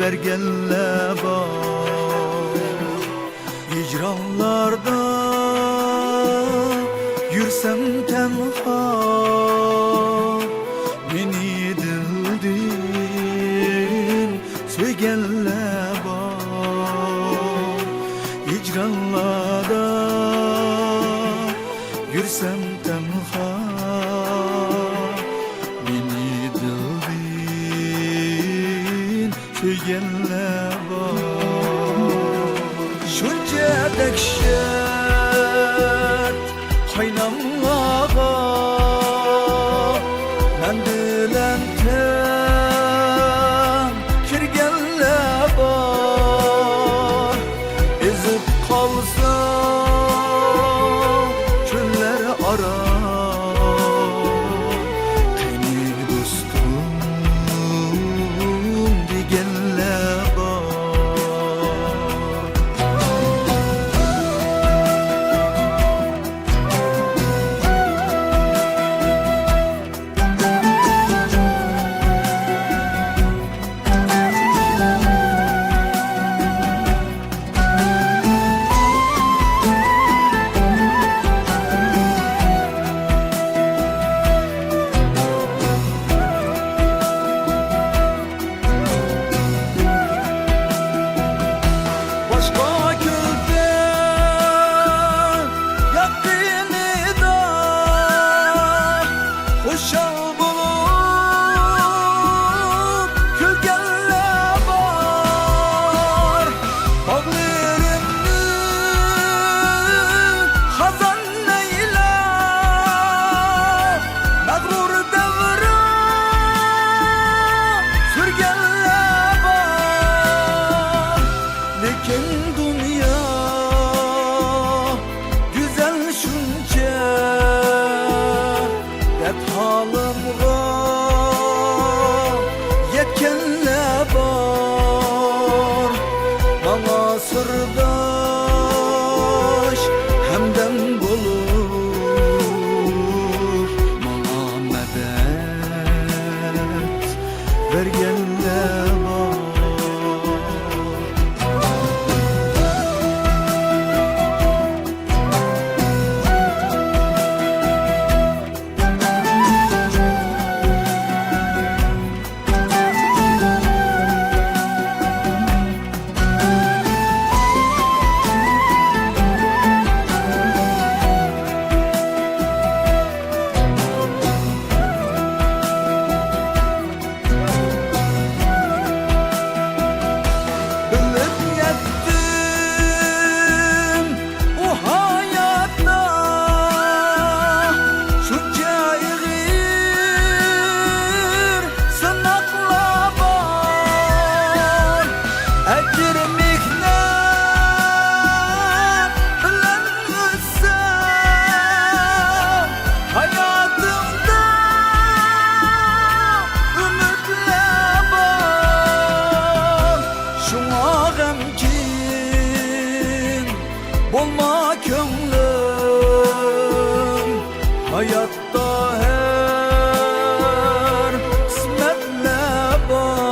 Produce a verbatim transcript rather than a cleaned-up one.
بەرگەنلەر بار. ھىجرانلاردا يۈرسەم تەنھا، مېنى دىلدىن سۆيگەنلەر بار. ھىجرانلاردا يۈرسەم تەنھا، مېنى دىلدىن سۆيگەنلەر بار. شۇنچە دەھشەت قايناملارغا مەن بىلەن تەڭ كىرگەنلەر بار. ئېزىپ قالسا چۆللەر ئارا، قېنى دوستۇم دېگەنلەر بار. باشقا كۈلكە ياققىنىدا خۇشال بولۇپ كۈلگەنلەر بار. باغلىرىمنى خازان ئەيلەپ، مەغرۇر دەۋران سۈرگەنلەر بار. لېكىن دۇنيا گۈزەل شۇنچە، دەپ ھالىمغا يەتكەنلەر بار. ماڭا سىرداش ھەمدەم بولۇپ، ماڭا مەدەت بەرگەنلەر بار. بىلىپ يەتتىم، ئۇ ھاياتتا شۇنچە ئېغىر سىناقلار بار. ئەجىر مېھنەت بىلەن ئۆتسە، ھاياتىڭدا ئۈمىدلەر بار. شۇڭا غەمكىن بولما كۆڭلۈم، ھاياتتا ھەر قىسمەتلەر بار.